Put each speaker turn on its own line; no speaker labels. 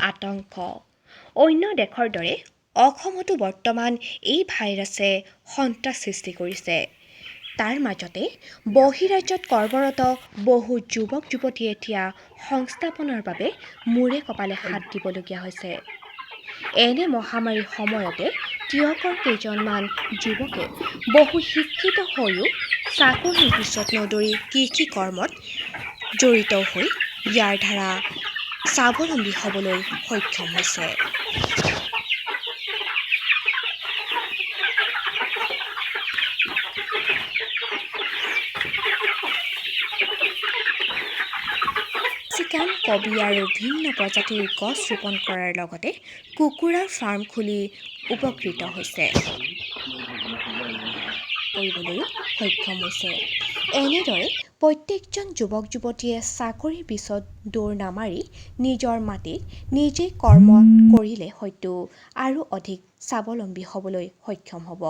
আতংক। অন্য দেশৰ দৰে অসমতো বৰ্তমান এই ভাইৰাছে সন্ত্ৰাস সৃষ্টি কৰিছে। তাৰ মাজতে বহিৰাজ্যত কৰ্মৰত বহু যুৱক যুৱতীয়ে এতিয়া সংস্থাপনৰ বাবে মূৰে কপালে হাত দিবলগীয়া হৈছে। এনে মহামাৰীৰ সময়তে টীয়কৰ কেইজনমান যুৱকে বহু শিক্ষিত হৈও চাকৰিৰ পিছত নদৌৰি কৃষি কৰ্মত জড়িত হৈ ইয়াৰ দ্বাৰা স্বাৱলম্বী হ'বলৈ সক্ষম হৈছে। চিকাম, কবি আৰু ভিন্ন প্ৰজাতিৰ গছ ৰোপণ কৰাৰ লগতে কুকুৰাৰ ফাৰ্ম খুলি উপকৃত হৈছে কৰিবলৈও সক্ষম হৈছে। এনেদৰে প্ৰত্যেকজন যুৱক যুৱতীয়ে চাকৰিৰ পিছত দৌৰ নামাৰি নিজৰ মাটিত নিজেই কৰ্ম কৰিলে হয়তো আৰু অধিক স্বাৱলম্বী হ'বলৈ সক্ষম হ'ব।